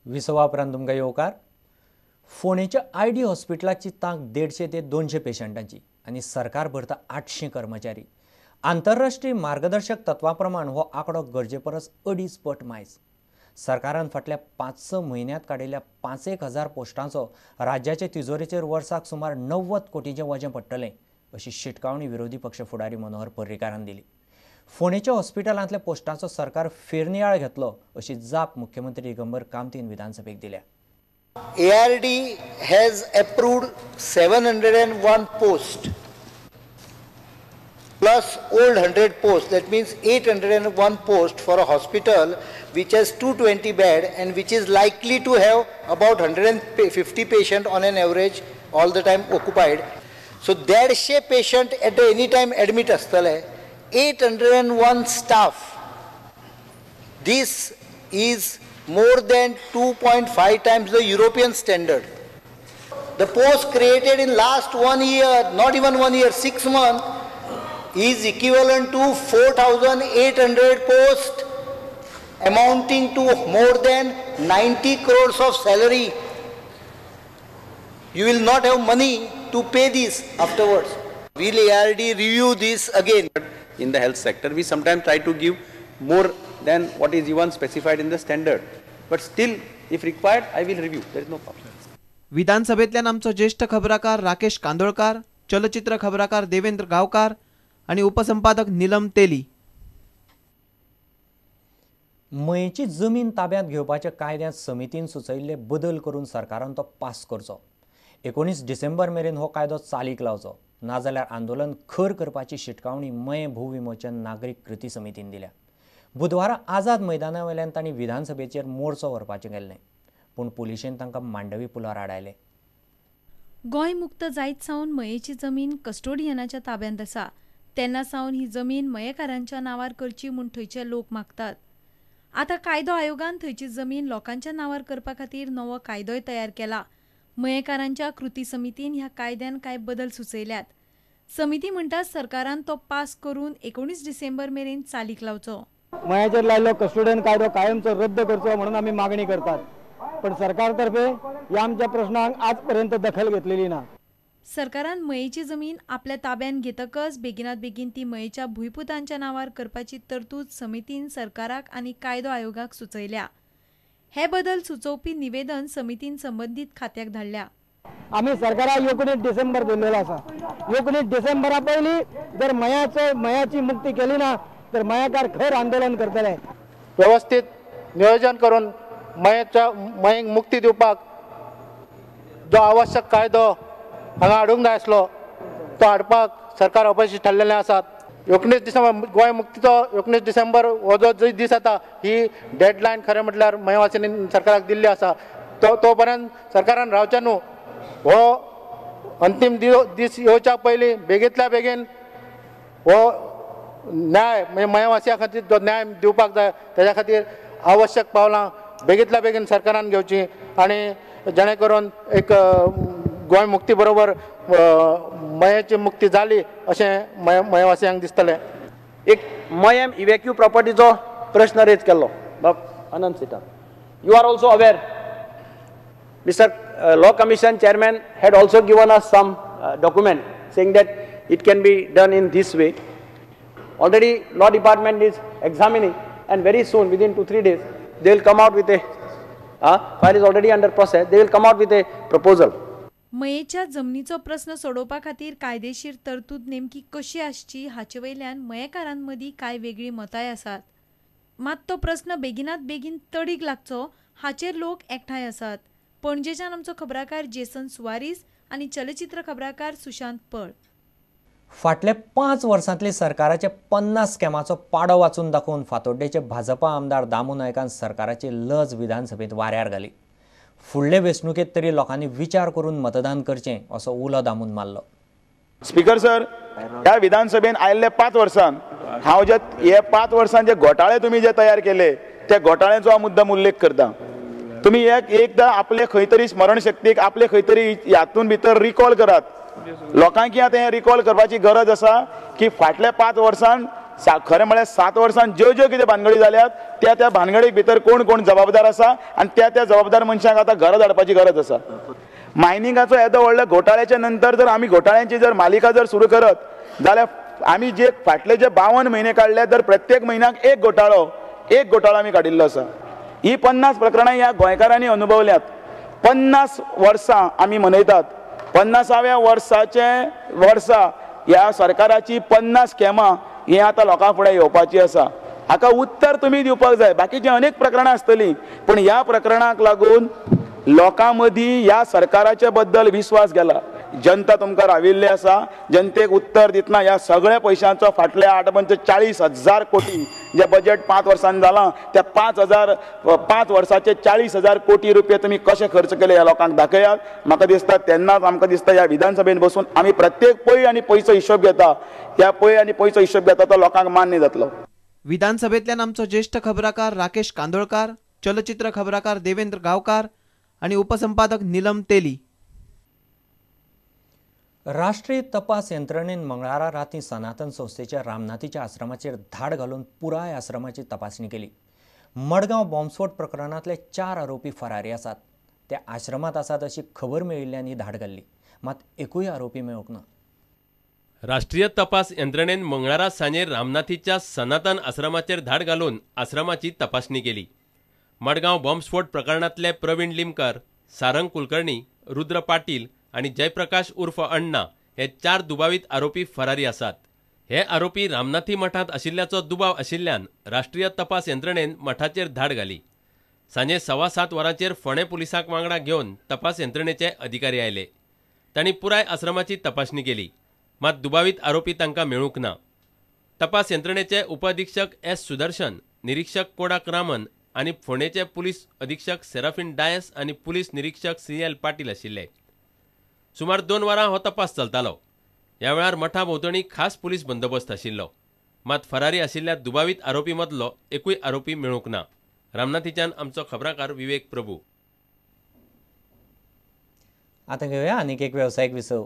विसवा उपरांत तुमकां येवकार. फोंडेच्या I D हॉस्पिटलाची तांक 150 ते 200 पेशंटांची आनी सरकार भरता 800 कर्मचारी. आंतरराष्ट्रीय मार्गदर्शक तत्वा प्रमाण हो आंकडो गरजे परस 2.5 पट मायज. सरकारान फाटल्या 5-6 म्हयन्यांत काडिल्ल्या 5-1 हजार पोस्टांचो राज्याचे तिजोरेचेर वर्साक सुमार 90 कोटींचें वजें पडटलें अशी शिटकावणी विरोधी पक्ष फुडारी मनोहर पर्रीकारान दिली. फोंडेच्या हॉस्पिटलांतल्या पोस्टांचो सरकार फेरनियाळ घेतलो अशी जाप मुख्यमंत्री दिगंबर कामतीन विधानसभेक दिल्या. ARD has approved 701 posts plus old 100 posts, that means 801 posts for a hospital which has 220 bed and which is likely to have about 150 patient on an average all the time occupied. So 150 patient at any time admit astale, 801 staff. This is more than 2.5 times the European standard. The post created in last 1 year, not even 1 year, 6 months, is equivalent to 4,800 posts, amounting to more than 90 crores of salary. You will not have money to pay this afterwards. Will ARD review this again? In the health sector, we sometimes try to give more than what is even specified in the standard. But still, if required, I will review. There is no problem. विधानसभेतल्यान आमचो ज्येष्ठ खबराकार राकेश कांदोळकार, चलचित्र खबराकार देवेंद्र गांवकार आणि उपसंपादक नीलम तेली. मयेची जमीन ताब्यांत घेवपाच्या कायद्यांत समितीन सुचयिल्ले बदल करून सरकारान तो पास करचो. 19 डिसेंबर मेरेन हो कायदो चालीक लावचो, नाजाल्यार आंदोलन खर करपाची शिटकावणी मये भूविमोचन नागरीक कृती समितीन दिल्या. बुधवारा आझाद मैदाना वयल्यान तांणी विधानसभेचेर मोर्चो व्हरपाचें केल्लें, पूण पुलिशेन तांकां मांडवी पुलार आडायले. गोंय मुक्त जायत सावन मयेची जमीन कस्टोडियनाच्या ताब्यांत आसा. तेन्ना सावन ही जमीन मयेकारांच्या नांवार करची म्हूण थंयचे लोक मागतात. आतां कायदो आयोगान थंयची जमीन लोकांच्या नांवार करपा खातीर नवो कायदोय तयार केला. मयेकारांच्या कृती समितीन ह्या कायद्यान कांय बदल सुचयल्यात. समिती म्हणटा सरकारान तो पास करून 19 डिसेंबर मेरेन चालीक लावचो. मयाचेर लायल्लो कस्टोडियन कायदो कायमचो रद्द करचो म्हणून आमी मागणी करतात, पण सरकारतर्फे ह्या आमच्या प्रश्नांक आजपर्यंत दखल घेतलेली ना. सरकारान मयेची जमीन आपल्या ताब्यात घेतकच बेगिनात बेगीन ती मयेच्या भुंयपुतांच्या नांवार करपाची तरतूद समितीन सरकाराक आनी कायदो आयोगाक सुचयल्या. हे बदल सुचोवपी निवेदन समितीन संबंदीत खात्याक धाडल्या. आमी सरकाराक 19 डिसेंबर दिल्लेलो आसा. 19 डिसेंबरा पयलीं जर मयाची मुक्ती केली ना तर मयेकार खर आंदोलन करतले. व्यवस्थित नियोजन करून मयेक मुक्ती दिवपाक जो आवश्यक कायदो हांगा हाडूंक जाय आसलो तो हाडपाक सरकार अपयशी ठरलेलें आसात. 19 डिसेंबर गोंय मुक्तीचो 19 डिसेंबर हो जो दीस येता ही डेडलायन खरें म्हटल्यार मयेवासियांनी सरकाराक दिल्ली आसा. तो पर्यंत सरकारान रावचें न्हू, हो अंतीम दीस येवच्या पयलीं बेगींतल्या बेगीन हो न्याय म्हणजे मयेवासियां खातीर जो न्याय दिवपाक जाय तेज्या खातीर आवश्यक पावलां बेगींतल्या बेगीन सरकारान घेवची आनी जेणे करून एक गोंय मुक्ती बरोबर मयेची मुक्ती जाली अशें मयेवासियांक दिसतलें. एक मयेम इव्हॅक्यू प्रॉपर्टीचो प्रश्न रेज केल्लो बाब अनंत सिटा. You are also aware mister law commission chairman had also given us some document saying that it can be done in this way. Already law department is examining and very soon within 2-3 days they will come out with a file is already under process, they will come out with a proposal. मयेच्या जमनीचो प्रस्न सोडोवपा खातीर कायदेशीर तरतूद नेमकी कशी आसची हाचे वयल्यान मयेकारांमदीं कांय वेगळीं मतांय आसात. मात तो प्रस्न बेगिनात बेगीन तडीक लागचो हाचेर लोक एकठांय आसात. पणजेच्यान आमचो खबराकार जेसन सुवारीस आनी चलचित्र खबराकार सुशांत पळ. फाटल्या 5 वर्सांतली सरकाराचे 50 स्कॅमाचो पाडो वाचून दाखोवन फातोड्डेचे भाजपा आमदार दामू नायकान सरकाराची लज विधानसभेंत वाऱ्यार घाली. फुडले वेंचणुकेंत तरी लोकांनी विचार करून मतदान करचें असो उलो दामून मारलो. स्पीकर सर, ह्या विधानसभेन आयिल्ले 5 वर्सां हांव जे हे 5 वर्सां जे घोटाळे तुमी जे तयार केले त्या घोटाळ्यांचो हांव मुद्दाम उल्लेख करता. तुमी एकदां आपले खंय तरी स्मरणशक्तीक आपले खंय तरी हातून भितर रिकॉल करात. लोकांक आतां हें रिकॉल करपाची गरज आसा की फाटल्या 5 वर्सां खरें म्हळ्यार 7 वर्सां ज्यो ज्यो कितें भानगडी जाल्यात त्या त्या भानगडीक भितर कोण कोण जबाबदार आसा आनी त्या त्या जबाबदार मनशांक आतां घरा धाडपाची गरज आसा. मायनिंगाचो येदो व्हडलो घोटाळ्याच्या नंतर जर आमी घोटाळ्यांची जर मालिका जर सुरू करत जाल्यार आमी जे फाटले जे 52 म्हयने काडले तर प्रत्येक म्हयन्याक एक घोटाळो आमी काडिल्लो आसा. ही 50 प्रकरणां ह्या गोंयकारांनी अनुभवल्यात. 50 वर्सां आमी मनयतात. 50व्या वर्सा ह्या सरकाराची 50 स्कॅमां ही आतां लोकां फुडें येवपाची आसा. हाका उत्तर तुमी दिवपाक जाय. बाकीची अनेक प्रकरणां आसतलीं पूण ह्या प्रकरणाक लागून लोकां मदीं ह्या सरकाराच्या बद्दल विस्वास गेला. जनता तुमकां राविल्ली आसा. जनतेक उत्तर दितना ह्या सगळ्या पयशांचो फाटल्या 8 पंच 40,000 कोटी जे बजेट 5 वर्सांनी जालां त्या 5 वर्साचे 40,000 कोटी रुपये तुमी कशे खर्च केले ह्या लोकांक दाखयात. म्हाका दिसता तेन्नाच आमकां दिसता ह्या विधानसभेन बसून आमी प्रत्येक पय आनी पयसो हिशोब घेता. ह्या पय आनी पयसो हिशोब घेता तो लोकांक मान्य जातलो. विधानसभेंतल्यान आमचो ज्येश्ठ खबराकार राकेश कांदोळकार, चलचित्र खबराकार देवेंद्र गांवकार आनी उपसंपादक नीलम तेली. राष्ट्रीय तपास यंत्रणेन मंगळारा राती सनातन संस्थेच्या रामनाथीच्या आश्रमाचेर धाड घालून पुराय आश्रमाची तपासणी केली. मडगांव बॉम्बस्फोट प्रकरणांतले 4 आरोपी फरारी आसात. ते आश्रमांत आसात अशी खबर मेळिल्ल्यान ही धाड घाल्ली, मात एकूय आरोपी मेळूंक ना. राष्ट्रीय तपास यंत्रणेन मंगळारा सांजेर रामनाथीच्या सनातन आश्रमाचेर धाड घालून आश्रमाची तपासणी केली. मडगांव बॉम्बस्फोट प्रकरणांतले प्रवीण लिमकर, सारंग कुलकर्णी, रुद्र पाटील आनी जयप्रकाश उर्फ अण्णा हे 4 दुबावीत आरोपी फरारी आसात. हे आरोपी रामनाथी मठांत आशिल्ल्याचो दुबाव आशिल्ल्यान राष्ट्रीय तपास यंत्रणेन मठाचेर धाड घाली. सांजे 7:15 वरांचेर फोंडें पुलिसांक वांगडा घेवन तपास यंत्रणेचे अधिकारी आयले. तांणी पुराय आश्रमाची तपासणी केली, मात दुबावीत आरोपी तांकां मेळूंक ना. तपास यंत्रणेचे उपअधिक्षक एस सुदर्शन, निरीक्षक कोडाक रामन आनी फोंडेचे पुलीस अधीक्षक सेराफिन डायस आनी पुलीस निरीक्षक सी एल पाटील आशिल्ले. सुमार 2 वरां हो तपास चलतालो. ह्या वेळार मठा भोंवतणी खास पुलीस बंदोबस्त आशिल्लो, मात फरारी आशिल्ल्या दुबावीत आरोपी मदलो एकूय आरोपी मेळूंक ना. रामनाथीच्यान आमचो खबराकार विवेक प्रभू. आतां घेवया आनीक एक वेवसायीक विसव.